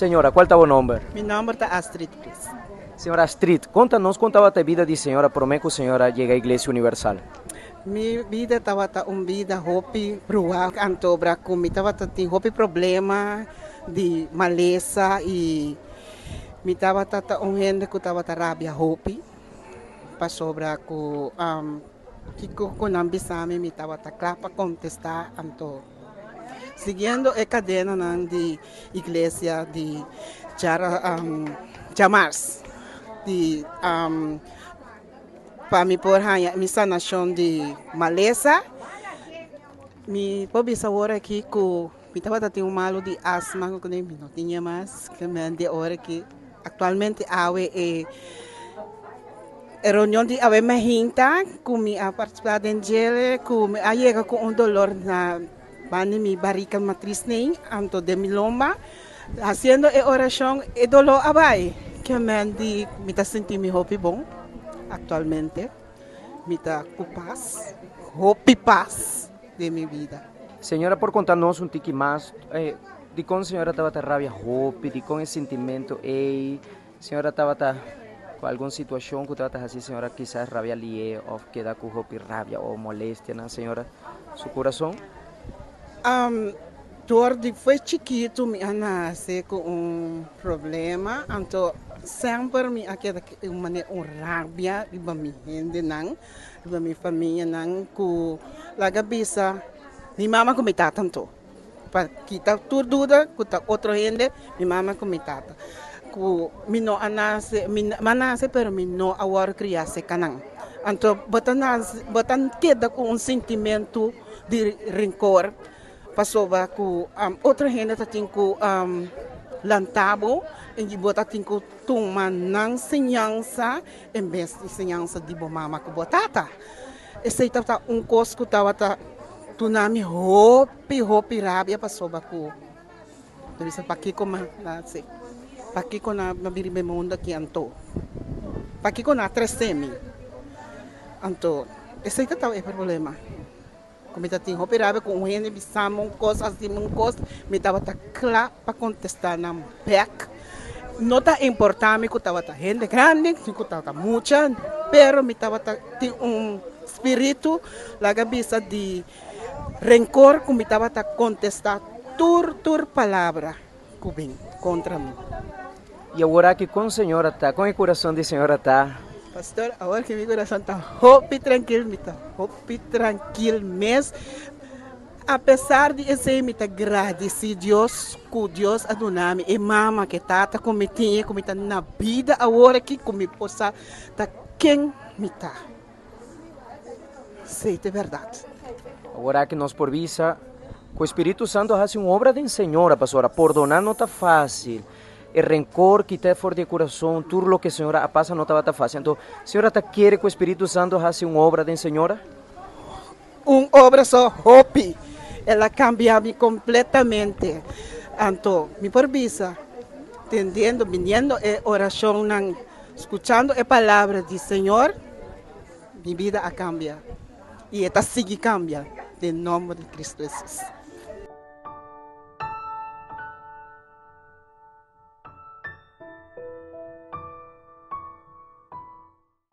Señora, kua ta bo nòmber? Mi nòmber ta Astrid Pris. Señora Astrid, konta nos kon tabata e bida di señora promé ku señora yega Iglesia Universal. Mi bida tabata un bida hopi bruá antobra ku mi tabata tin hopi problema di malesa i mi tabata ta un hende ku tabata rabia hopi pasobra ku kiko ku nan bisa mi mi tabata kla pa kontestá anto. Siguiendo e kadenanan di iglesia di djamars di pa mi por haña mi sanashon di malesa, mi por bisa awor aki ku mi tabata tin un malu di asma ku mi no tin mas, di ora ki aktualmente awe e reunion di awe mainta ku mi a partisipá den djele ku mi a yega ku un dolor na banda mi barika matris nei anto den mi lomba hasiendo e orashon e dolor a bai ke men di mi ta sinti mi hopi bon aktualmente mi ta ku pas hopi pas den mi bida. Señora por konta nos un tiki mas dikon señora tabata rabia hopi dikon e sintimentu ei Señora tabata ku algun situashon ku tabata hasi señora kisas rabia lié òf keda ku hopi rabia o molestia na señora su kurason? Dor di foi chikitu mi a nase ku un problema, anto semper mi a keda ku un manera un rabia riba mi hendenan, riba mi famianan ku laga bisa mi mama ku mi tata anto. Pa kita tur duda ku ta otro hende, mi mama ku mi tata. Ku mi no a nase, mi a nase pero mi no a wòrdu kriá serka nan. Anto bo ta nase, bo ta keda ku un sintimentu di renkor pasobra ku otro hende ta tin ku lanta bo i bo ta tin ku tuma nan siñansa en bes di siñansa di bo mama ku bo tata. Esei tabata un kos ku tabata duna mi hopi hopi rabia pasobra ku mi bisa pakiko mi a hasi, pakiko nan a bini riba e mundu aki anto, pakiko nan a trese mi. Anto esei tabata e problema ku mi ta tin hopi rabia ku un hende bisa mi un kos hasi mi un kos mi tabata kla pa kontestá nan bèk. No ta importá mi ku tabata hende grandi ni ku tabata mucha, pero mi tabata tin un spiritu laga bisa di renkor ku mi tabata kontestá tur tur palabra ku bin kontra mi. I aworaki kon señora ta? Kon e kurason di señora ta? Pastor, awor ki mi kurason ta hopi trankil, mi ta hopi trankil mes. Apesar di esei mi ta gradisí Dios ku Dios a duna mi e mama ku e tata ku mi tin i ku mi ta na bida awor aki ku mi por sa ta ken mi ta. Esei ta e bèrdat. Awor aki nos por bisa ku e Spiritu Santu a hasi un obra den Señora pasobra pordoná no ta fásil. E renkor kita for di e kurason, tur loke Señora a pasa no tabata fásil. Anto Señora ta kere ku e Spiritu Santu a hasi un obra den Señora? Un obra so hopi. El a cambia mi completamente. Anto mi por bisa, tendiendo, biniendo e oracionnan, scuchando e palabra di Señor, mi bida a cambia y e ta sigui cambia den nomber di Cristo Jesus.